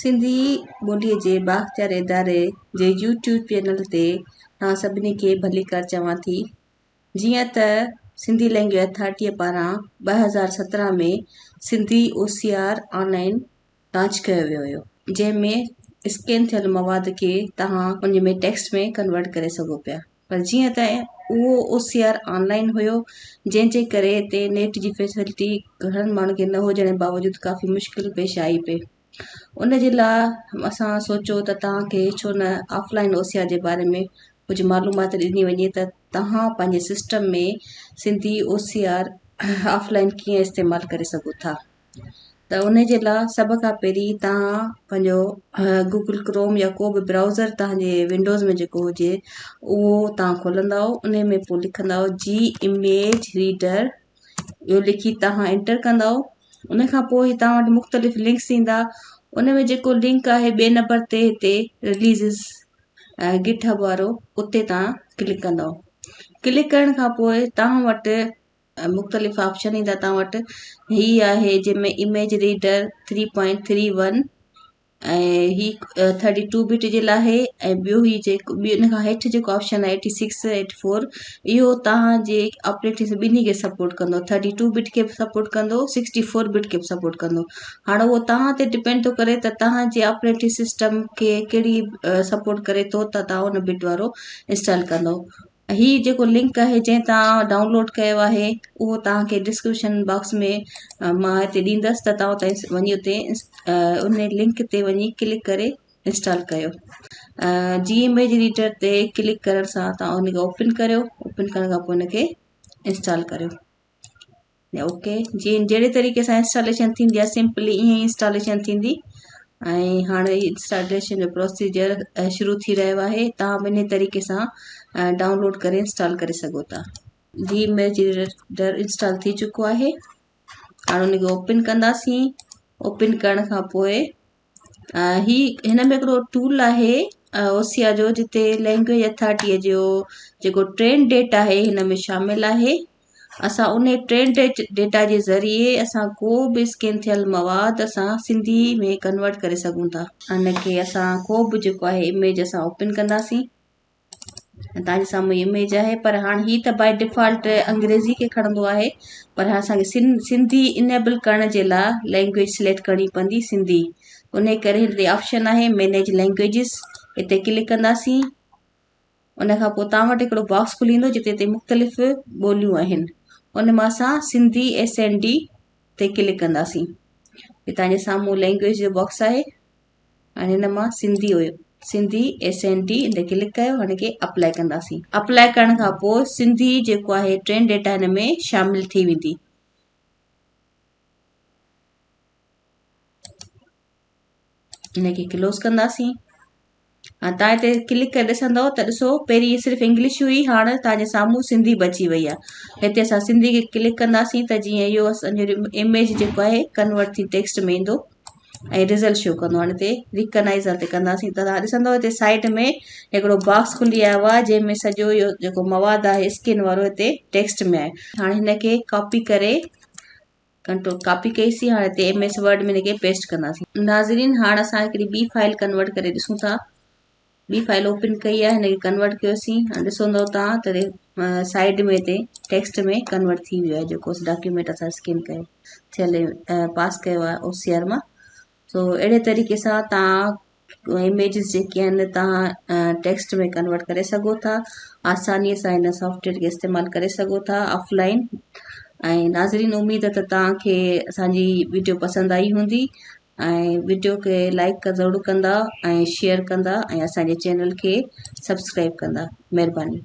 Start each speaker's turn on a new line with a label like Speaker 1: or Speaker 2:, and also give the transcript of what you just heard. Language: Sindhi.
Speaker 1: سنڌي ٻوليء جي بااختيار اداري جي يوٽيوب چينل تي توهان سڀني کي ڀليڪار چوان ٿي. جيئن ته سنڌي لينگويج اٿارٽيء پاران 2017 ۾ Sindhi O C R online launch ڪيو ويو هيو، جنهن ۾ اسڪين ٿيل مواد کي توهان ان ۾ ٽيڪسٽ ۾ ڪنورٽ ڪري سگهو پيا. پر جيئن ته اهو او سي آر آن لائن هيو، جنهن جي ڪري هتي نيٽ جي فيسلٽي گهڻن ماڻهن کي نه هجڻ جي باوجود ڪافي مشڪل پيش آئي پئي. ان جي لاء اسان سوچيو ته توهان کي ڇو نه offline O C R جي باري ۾ ڪجهه معلومات ڏني وڃي ته توهان پنهنجي system ۾ Sindhi O C R offline ڪيئن استعمال ڪري سگهو ٿا. ته ان جي لاء سڀ کان پهرين توهان پنهنجو گوگل ڪروم يا ڪو به برائوزر توهان جي ونڊوز ۾ جيڪو هجي اهو توهان کولندؤ ان ۾ پوء لکندؤ جي اميج ريڊر اهو لکي توهان انٽر ڪندؤ ان کان پوء توهان وٽ مختلف لنڪس ايندا ان ۾ جيڪو لنڪ آهي ٻئي نمبر تي هتي رليزز گٽ هب وارو اتي توهان ڪلڪ ڪندؤ ڪلڪ ڪرڻ کان پوء توهان وٽ مختلف آپشن ايندا توهان وٽ هي آهي جنهن ۾ اميج ريڊر 3.31 ۽ هي 32 بٽ جي لاء آهي ۽ ٻيو هي جيڪو ٻيو ان کان هيٺ جيڪو آپشن آهي 86 84 اهو توهان جي آپريٽنگ سسٽم ٻنهي کي سپورٽ ڪندو 32 بٽ کي به سپورٽ ڪندو 64 بٽ کي به سپورٽ ڪندو هاڻي اهو توهان تي ڊپينڊ ٿو ڪري ته توهان جي آپريٽنگ سسٽم کي ڪهڙي سپورٽ ڪري ٿو ته توهان ان بٽ وارو انسٽال ڪندو. هي جيڪو لنڪ آهي جنهن تان ڊائونلوڊ ڪيو آهي اهو توهان کي ڊسڪرپشن باڪس ۾ مان هتي ڏيندس ته توهان اتي وڃي اتي ان لنڪ تي وڃي ڪلڪ ڪري انسٽال ڪيو. جي اميج ريڊر تي ڪلڪ ڪرڻ سان توهان ان کي اوپن ڪريو اوپن ڪرڻ کان پوء ان کي انسٽال ڪريو. اوڪي جي جهڙي طريقي سان انسٽاليشن ٿيندي آهي سمپلي ائين ئي انسٽاليشن ٿيندي ۽ هاڻي انسٽاليشن جو پروسيجر شروع ٿي رهيو آهي توهان به ان طريقي سان ڊائونلوڊ ڪري انسٽال ڪري سگهو ٿا. جي اميج ريڊر انسٽال ٿي چڪو آهي هاڻي ان کي اوپن ڪنداسين اوپن ڪرڻ کان پوء هي هن ۾ هڪڙو ٽول آهي اوسيا جو جتي لينگويج اٿارٽيء جو جيڪو ٽرين ڊيٽ آهي هن ۾ شامل آهي اسان ان ٽرين ڊيٽا جي ذريعي اسان ڪو به اسڪين ٿيل مواد اسان سنڌي ۾ ڪنورٽ ڪري سگهون ٿا. ان کي اسان ڪو به جيڪو آهي اميج اسان اوپن ڪنداسين. توهان جي سامهون اميج آهي پر هاڻ هي ته باء ڊيفالٽ انگريزي کي کڻندو آهي پر اسان کي سنڌي انيبل ڪرڻ جي لاء لينگويج سليڪٽ ڪرڻي پوندي سنڌي ان ڪري هتي آپشن آهي مينيج لينگويجز هتي ڪلڪ ڪنداسين ان کان پوء توهان وٽ هڪڙو باڪس کلي ويندو جتي هتي مختلف ٻوليون آهن ان مان اسان سنڌي ايس اين ڊي تي ڪلڪ ڪنداسين هي توهان جي سامهون لينگويج جو باڪس آهي هاڻي هن مان سنڌي هيو سنڌي ايس اين ڊي ان تي ڪلڪ ڪيو هن کي اپلائي ڪنداسين اپلائي ڪرڻ کان پوء سنڌي جيڪو آهي ٽرين ڊيٽا هن ۾ شامل ٿي ويندي. ان کي ڪلوز ڪنداسين هاڻي تان هتي ڪلڪ ڪري ڏسندو ته ڏسو پهرين صرف انگلش هئي هاڻي تان جي سامهون سنڌي به اچي وئي آهي هتي اسان سنڌي کي ڪلڪ ڪنداسين ته جيئن اهو اسان جو اميج جيڪو آهي ڪنورٽ ٿي ٽيڪسٽ ۾ ايندو ۽ رزلٽ شو ڪندو هاڻي هتي ريڪگنائيز تي ڪنداسين ته توهان ڏسندو هتي سائيڊ ۾ هڪڙو باڪس کلي آيو آهي جنهن ۾ سڄو اهو جيڪو مواد آهي اسڪين وارو هتي ٽيڪسٽ ۾ آهي هاڻي هن کي ڪاپي ڪري ڪنٽرول ڪاپي ڪئيسين هاڻي هتي ايم ايس ورڊ ۾ هن کي پيسٽ ڪنداسين. ناظرين هاڻ اسان هڪڙي ٻي فائل ڪنورٽ ڪري ڏسون ٿا. ٻي فائل اوپن ڪئي آهي هن کي ڪنورٽ ڪيوسين هاڻي ڏسندو تان ته سائيڊ ۾ هتي ٽيڪسٽ ۾ ڪنورٽ ٿي ويو آهي جيڪو ڊاڪيومينٽ اسان اسڪين ڪيو ٿيل پاس ڪيو آهي او سي آر مان سو اهڙي طريقي سان تان اميجز جيڪي آهن تان ٽيڪسٽ ۾ ڪنورٽ ڪري سگهو ٿا آساني سان هن سافٽويئر کي استعمال ڪري سگهو ٿا آفلائن ۽ ناظرين اميد ته توهان کي اسانجي ويڊيو پسند آئي هوندي ۽ وڊيو کي لائڪ ضرور ڪندا ۽ شيئر ڪندا ۽ اسان جي چينل کي سبسڪرائب ڪندا مهرباني.